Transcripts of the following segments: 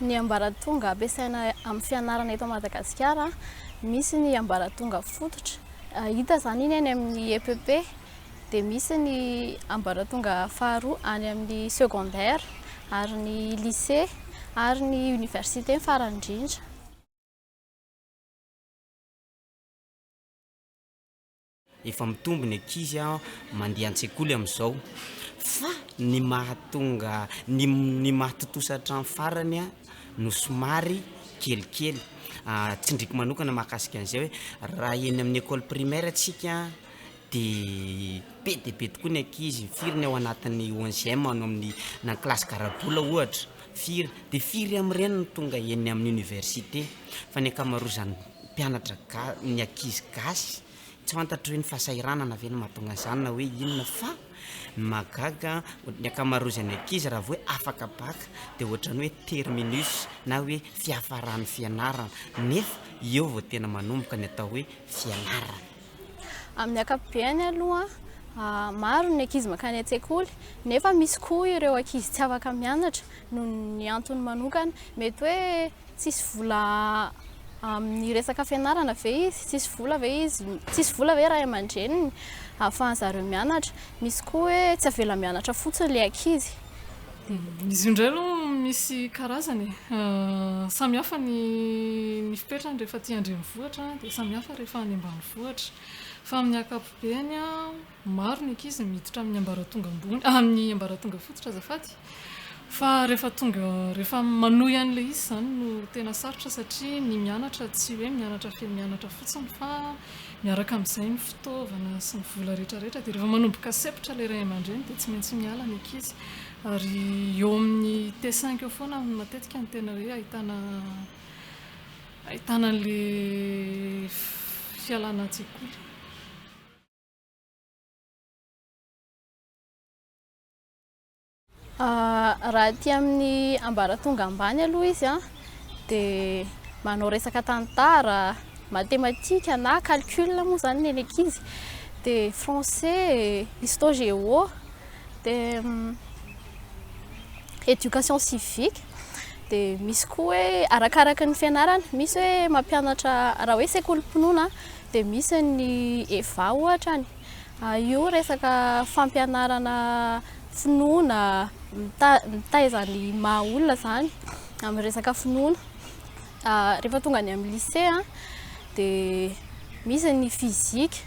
Ny ambaratonga ampiasaina amin'ny fianarana eto Madagasikara, misy ny ambaratonga fototra, hita izany iny any amin'ny EPP, dia misy ny ambaratonga faharoa any amin'ny secondaire ary ny lycée ary ny université ny farany indrindra. Efa mitombo ny ankizy mandeha an-tsekoly amin'izao fa ny mahatonga ny ny mahatontosa hatramin'ny farany no somary kelikely. Tsindriako manokana mahakasika an'izay hoe raha eny amin'ny école primaire tsika de be dia be tokoa ny ankizy, firy ny ao anatin'ny onzième any amin'ny na ny classe garabola ohatra, firy, de firy amin'ireny no tonga eny amin'ny université fa ny ankamaroazan'ny mpianatra ga- ny ankizy gasy tsy fantatro hoe ny fahasahiranana ve no mahatonga an'izany na hoe inona fa ny mahagaga ny ankamaroazan'ny ankizy raha vao hoe afaka bac de ohatran'ny hoe terminus na hoe fiafaran'ny fianarana nefa eo vao tena manomboka ny atao hoe fianarana. Amin'ny ankapobeny aloha, maro ny ankizy mankany an-tsekoly nefa misy koa ireo ankizy tsy afaka mianatra noho ny antony manokana. Mety hoe tsisy vola amin'ny resaka fianarana ve izy, tsisy vola ve izy, tsisy vola ve ray aman-dreniny ahafahan'zareo mianatra. Misy koa hoe tsy avela mianatra fotsiny ilay ankizy. Izy io indray aloha misy karazany e. Samy hafa ny ny fipetrany rehefa aty an-drenivohitra dia samy hafa rehefa any ambanivohitra. Fa amin'ny ankapobeny an, maro ny ankizy miditra amin'ny ambaratonga ambony, amin'ny ambaratonga fototra azafady. Fa rehefa tonga, rehefa manohy an'ilay izy izany no tena sarotra satria ny mianatra tsy hoe mianatra feno mianatra fotsiny fa miaraka amin'izay ny fitaovana sy ny vola rehetra rehetra dia rehefa manomboka sempotra ilay ray aman-dreny dia tsy maintsy miala ny ankizy ary eo amin'ny T5 eo foana matetika no tena hoe ahitana ahitana an'ilay fialana an-tsekoly. Raha aty amin'ny ambaratonga ambany aloha izy dia manao resaka tantara, matematika na calcul moa izany ny an'ny ankizy, dia français, histo géo, dia éducation civique, dia misy koa hoe arakaraka ny fianarana, misy hoe mampianatra raha hoe sekolim-pinoana dia misy ny EVA ohatra any. Io resaka fampianarana finoana, mitaiza ny maha olona izany amin'ny resaka finoana. Rehefa tonga any amin'ny lycée dia misy ny physique,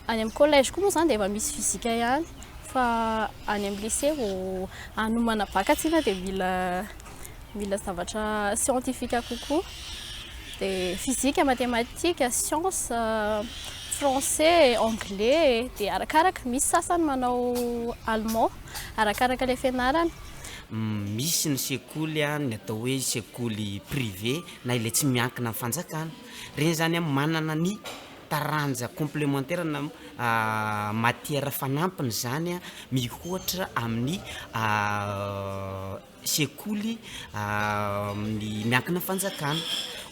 any amin'ny collège koa moa izany dia efa misy physique ihany fa any amin'ny lycée vao hanomana bac tsika dia mila mila zavatra scientifique kokoa. Dia physique, mathématique, science, français, anglais, dia arakaraka, misy sasany manao allemand, arakaraka ilay fianarana. Misy ny sekoly ny atao hoe sekoly privé na ilay tsy miankina amin'ny fanjakana, ireny izany manana ny taranja complémentaire na matière fanampiny izany mihoatra amin'ny sekoly amin'ny miankina fanjakana,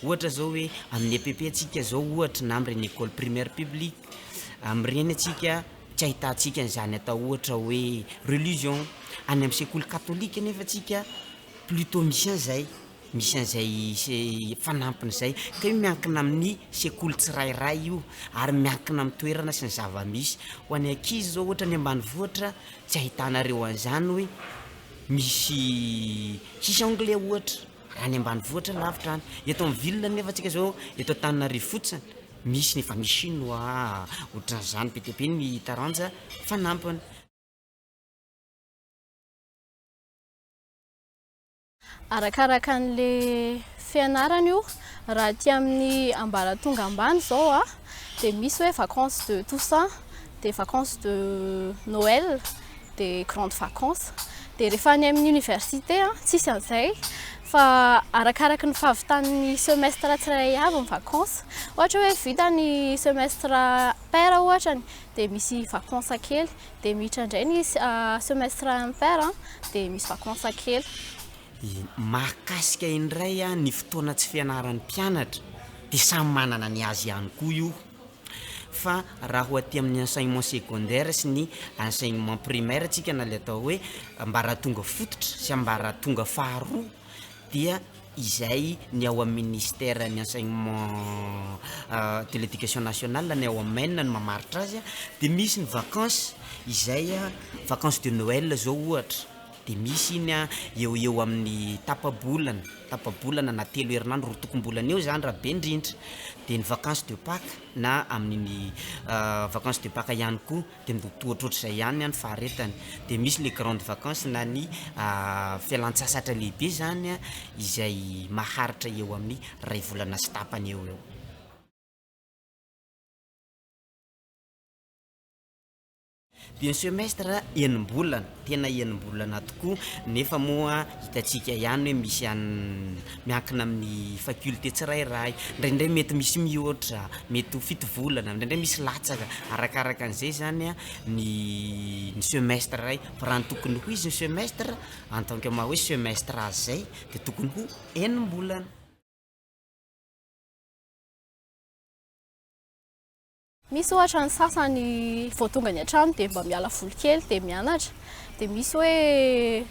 ohatra zao hoe amin'ny EPP antsika zao ohatra na amin'ireny école primaire publique, amin'ireny antsika tsy ahitantsika an'izany atao ohatra hoe religion, any amin'ny sekoly katolika nefa antsika plutôt misy an'izay, misy an'izay se- fanampin'izay, ka io miankina amin'ny sekoly tsirairay io ary miankina amin'ny toerana sy ny zava-misy, ho an'ny ankizy zao ohatra any ambanivohitra tsy ahitanareo an'izany hoe Misy tsisy anglais ohatra raha any ambanivohitra lavitra any, eto amin'ny ville nefa tsika zao eto Antananarivo fotsiny misy nefa misy chinois ohatran'izany be dia be ny taranja fanampiny. Arakaraka an'le fianarana io, raha aty amin'ny ambaratonga ambany izao a, dia misy hoe vacances de Toussaint, dia vacances de Noël, dia grandes vacances. Dia rehefa any amin'ny université a, tsisy an'izay fa arakaraky ny fahavitan'ny semestre tsirairay avy ny vacances. Ohatra hoe vita ny semestre pair ohatrany dia misy vacances kely, dia miditra indray ny semestre impair dia misy vacances kely. Mahakasika indray ny fotoana tsy fianaran'ny mpianatra dia samy manana ny azy ihany koa io fa raha ho aty amin'ny enseignement secondaire sy ny enseignement primaire tsika na le atao hoe ambaratonga fototra sy ambaratonga faharoa. dia izay ny ao amin'ny ministeran'ny enseignement de l'éducation nationale ny ao amin'ny MEN no mamaritra azy dia misy ny vacances izay vacances de Noël zao ohatra dia misy iny eo ho eo amin'ny tapa-bolana, tapa-bolana na telo herinandro, roa tokom-bolana eo zany raha be indrindra, dia ny vacances de Pâques na amin'iny vacances de Pâques ihany koa dia mbo ohatrohatr'izay ihany ny faharetany, dia misy le grande vacances na ny fialan-tsasatra lehibe zany izay maharitra eo amin'ny iray volana sy tapany eo ho eo. Dia ny semestre enim-bolana, tena enim-bolana tokoa nefa moa hitantsika ihany hoe misy an- miankina amin'ny faculté tsirairay, indraindray mety misy mihoatra, mety ho fito volana, indraindray misy latsaka, arakaraka an'izay zany an ny ny semestre iray, fa raha ny tokony ho izy ny semestre en tant que maha hoe semestre azy zay de tokony ho enim-bolana. Misy ohatra ny sasany vao tonga any an-trano dia mba miala voly kely dia mianatra, dia misy hoe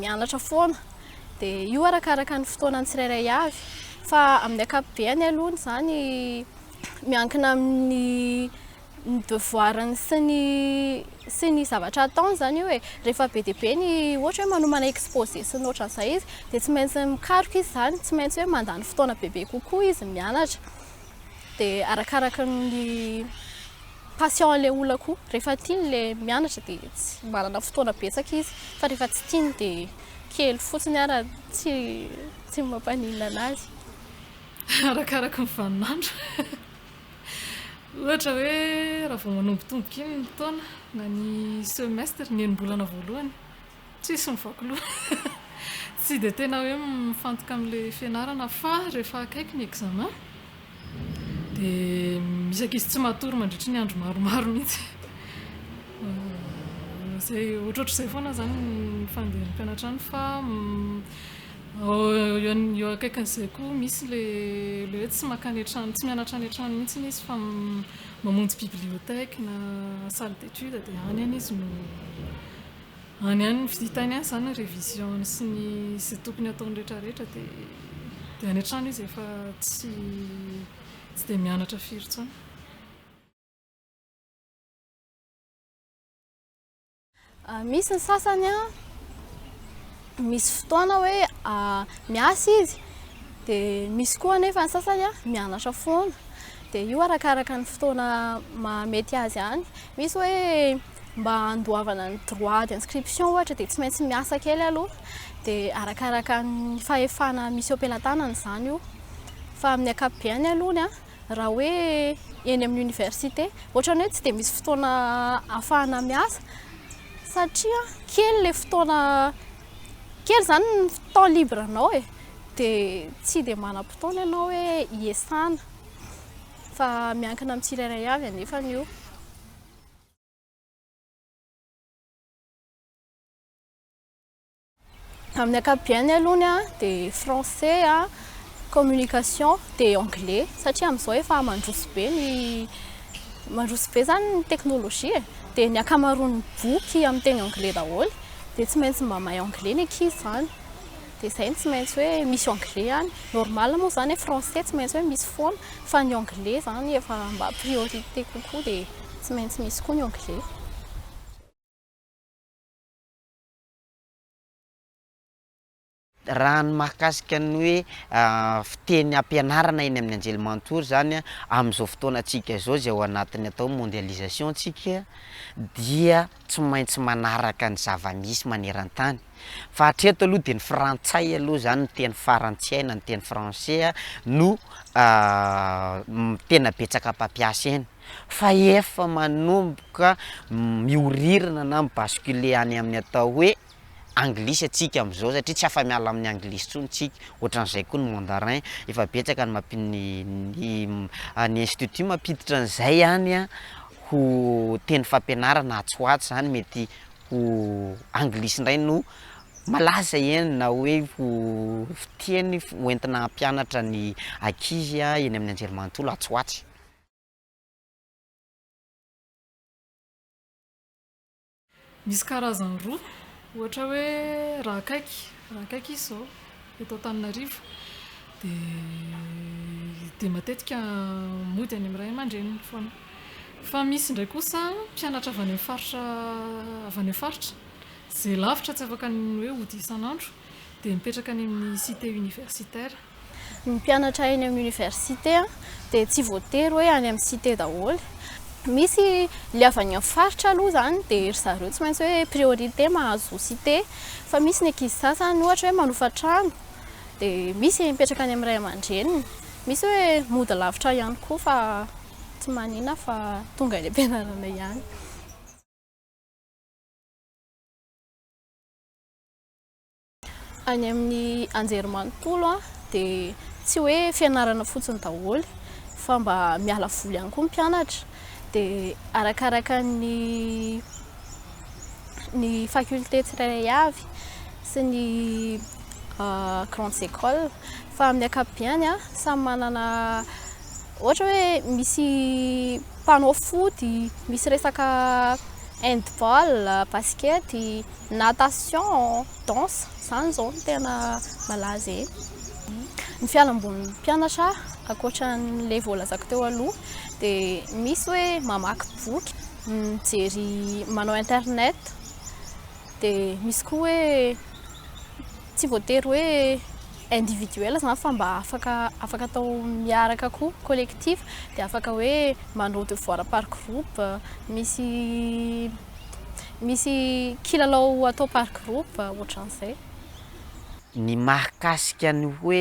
mianatra foana, dia io arakaraka ny fotoanan'ny tsirairay avy. Fa amin'ny ankapobeny aloha izany miankina amin'ny ny devoir-ny sy ny sy ny zavatra ataony izany io e. Rehefa be dia be ny ohatra hoe manomana exposé sy ny ohatran'izay izy dia tsy maintsy mikaroka izy izany, tsy maintsy hoe mandany fotoana bebe kokoa izy mianatra. Dia arakaraka ny passion an'ilay olona koa. Rehefa tiany ilay mianatra dia tsy manana fotoana betsaka izy, fa rehefa tsy tiany dia kely fotsiny ara tsy tsy mampaninona an'azy. Arakaraka ny vaninandro. Ohatra hoe raha vao manombotomboka iny ny taona na ny semestre, ny enim-bolana voalohany, Tsisy mivaky loha. Tsy dia tena hoe mifantoka amin'ilay fianarana fa rehefa akaiky ny examen dia misy ankizy tsy matory mandritry ny andro maromaro mihitsy. Izay ohatrohatr'izay foana izany ny fandehan'ny mpianatra any fa eo akaikin'izay koa misy ilay ilay hoe tsy mankany an-trano, tsy mianatra any an-trano mihitsy izy fa mamonjy bibliothèque na salle d'étude dia any ihany izy no Any ihany ny vitany any izany ny révision-ny sy ny izay tokony hataony rehetra rehetra dia dia any an-trano izy efa tsy tsy dia mianatra firy intsony. Misy ny sasany an, misy fotoana hoe miasa izy dia misy koa anefa ny sasany an mianatra foana. Dia io arakaraka ny fotoana mahamety azy ihany. Misy hoe mba handoavana ny droit d'inscription ohatra dia tsy maintsy miasa kely aloha dia arakaraka ny fahefana misy eo am-pelatanana izany io. Fa amin'ny ankapobeny aloha raha hoe eny amin'ny université ohatran'ny hoe tsy dia misy fotoana ahafahana miasa satria kely ilay fotoana, kely izany ny temps libre anao e, dia tsy dia manam-potoana ianao hoe hiasana fa miankina amin'ny tsirairay avy anefa io. Amin'ny ankapobeny aloha dia français, communication dia anglais satria amin'izao efa mandroso be ny mandroso be izany ny teknolojia e, dia ny ankamaroan'ny boky amin'ny teny anglais daholo dia tsy maintsy mba mahay anglais ny ankizy izany, dia izay no tsy maintsy hoe misy anglais any, normal moa izany hoe français tsy maintsy hoe misy foana fa ny anglais izany efa mba priorité kokoa dia tsy maintsy misy koa ny anglais. Raha ny mahakasika ny hoe fiteny ampianarana eny amin'ny anjerimanontolo izany amin'izao fotoanantsika izao izay ao anatin'ny atao hoe mondialisation tsika dia tsy maintsy manaraka ny zava-misy maneran-tany fa hatreto aloha dia ny frantsay aloha izany ny teny farantsay na ny teny français no tena betsaka mpampiasa eny fa efa manomboka miorirana na mi-basculer any amin'ny atao hoe anglisy antsika amin'izao satria tsy afa-miala amin'ny anglisy intsony tsika, ohatran'izay koa ny mandarin, efa betsaka ny mampi- ny ny ny institut mampiditra an'izay any an ho teny fampianarana atsy ho atsy zany mety ho anglisy indray no malaza eny na hoe ho fiteny hoentina hampianatra ny ankizy eny amin'ny anjerimanontolo atsy ho atsy. Misy karazany roa, ohatra hoe raha akaiky, raha akaiky izy izao. eto Antananarivo dia dia matetika mody any amin'ny ray aman-dreniny foana. Fa misy indray kosa mpianatra avy any amin'ny faritra avy any amin'ny faritra izay lavitra tsy afaka ny hoe hody isan'andro dia mipetraka any amin'ny cité universitaire. Ny mpianatra eny amin'ny université dia tsy voatery hoe any amin'ny cité daholo. Misy ilay avy any amin'ny faritra aloha izany dia ry zareo tsy maintsy hoe priorité mahazo cité fa misy ny ankizy sasany ohatra hoe manofa trano dia misy mipetraka any amin'ny ray aman-dreniny. Misy hoe mody lavitra ihany koa fa tsy maninona fa tonga any am-pianarana ihany. Any amin'ny anjerimanontolo dia tsy hoe fianarana fotsiny daholo fa mba miala voly ihany koa ny mpianatra dia arakaraka ny ny faculté tsirairay avy sy ny grandes écoles fa amin'ny ankapobeny samy manana ohatra hoe misy mpanao foot, misy resaka handball, basket, natation, danse, izany izao no tena malaza eny. Ny fialambolin'ny mpianatra ankoatran'ilay voalazako teo aloha dia misy hoe mamaky boky, mijery manao internet, dia misy koa hoe tsy voatery hoe individuel izany fa mba afaka afaka atao miaraka koa collectif dia afaka hoe manao devoir par groupe, misy Misy kilalao atao par groupe ohatran'izay. Ny mahakasika ny hoe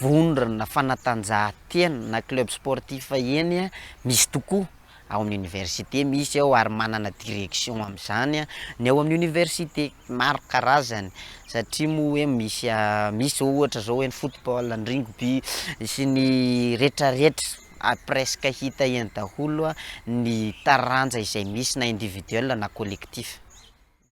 vondrona fanatanjahantena na club sportif eny, misy tokoa ao amin'ny université misy ao ary manana direction amin'izany ny ao amin'ny université, maro karazany satria moa hoe misy misy zao ohatra zao hoe ny football, ny rugby sy ny retraretra. Ary presque hita eny daholo ny taranja izay misy na individuel na collectif.